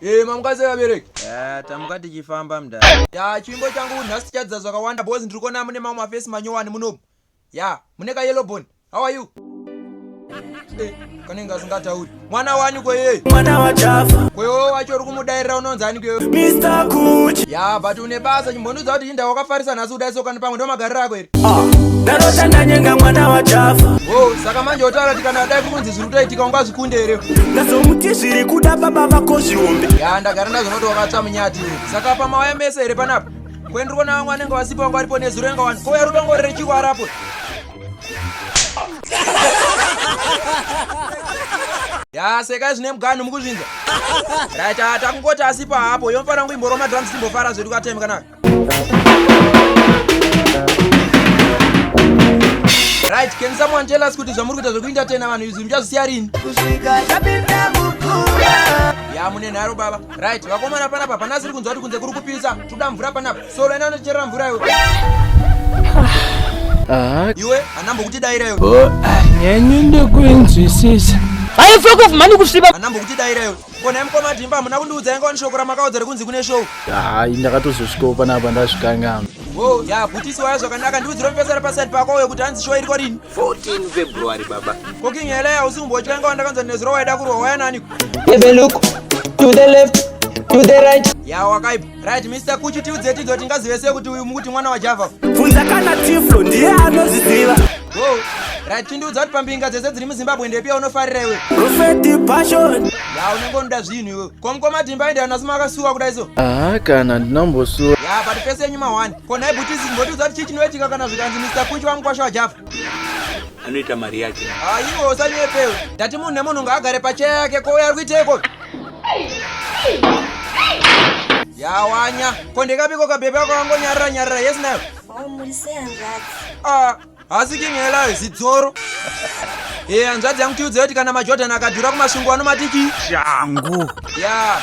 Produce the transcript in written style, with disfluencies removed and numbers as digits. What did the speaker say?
Eh, mamuka sei vabereki? Eh, tamuka tichifamba mdara. Ya, chivimbo changu nhasi tichadzidza zvakawanda because ndiri kuona mune mamwe mafesi manyowani munomu. Ya, mune ka yellow bone. How are you? Eh, kanenge asingatauri. Mwana wani kweye? Mwana wa Java. Kwewe wacho uri kumudairira unonzi ani kwewe? Mr. Kuchi. Ya, but une basa chimbondiudza kuti inda wakafarisa nhasi kudai so kana pamwe ndomagariro ako here? Ah, ndarota ndanyenga mwana wa Java. Oh, saka manje wotaura kuti kana dai kunzi zviri kutoitika ungazvikunde here? Ndazomuti zviri kuda baba vako zviombe. Ya, ndagara ndazvona kuti wakatsva munyati. Saka pamauya mese here panapa? Kwendiri kuona vamwe vanenge vasipo vanga varipo nezuro inga wani. Kouya rudongore rechikwarapo. Ya, sekai zvine muganhu mukuzvinza. Right, ah, takungoti asipo hapo. Yomfana kuimboroma drums timbofara zvedu katime kanaka. Right, can someone tell us kuti zvamuri kuita zvekuentertaina vanhu izvi muchazvisiya rini? Kusvika tapinda mukura. Ya mune nharo baba. Right, vakomana panapa pana asiri kunzwa kuti kunze kuri kupisa. Toda mvura panapa. Solo enda unocherera mvura iwe. Ah, Iwe anambokuti daira iwe. nyenyu ndikuinzwisisa. Hayi fuck off mani kusviba. Anambokuti daira iwe. Kona mukoma Dhimba hamuna kundiudza inga wani shoko ramakaudza rekunzi kune show. Hayi, ndakatozosvikawo panapa ndasvikangama. Oh, ya bhutisi waya zvakanaka ndiudzire mufesera paside pako uyo kuti hanzi show iriko rini. 14 February baba. Koking hele usi kumbotya inga wandakanzwa nezuro waida kurwa waya nani? Have a look to the left, to the right. Ya wakaipa. Right, Mr. Kuchi tiudze tidzo tingazive sei kuti uyu mukuti mwana wa Java. Bvunza kana Tiflo ndiye anozviziva. Oh, right, chindiudza kuti pambinga dzese dziri muZimbabwe ndepi yaunofarira iwe. Prophet Passion. Ya unenge unoda zvinhu iwe. Ko mukoma Dhimba ende anasi makasuwa kudai so. Ah, kana ndinambosuwa. Ya, but pese yenyu mahwani. Ko nhai bhutisi mbotiudza kuti chii chinoitika kana zvikanzi Mr. Kuchi wamukwasha wa Java. Anoita mari yake. Ah, iwe usanyepewe. Ndati munhu nemunhu ngaagare pacheya yake ko uya ari kuiteiko? Ya wanya. Ko ndekapiko kabhebhe ako kangonyarira nyarira yes nayo. Oh, muri sei hanzvadzi? Ah, hasi King Helayo zidzoro. Eh, hanzvadzi yangu tiudze kuti kana maJordan akadhura kumasvingo anomati chii? Shangu. Ya.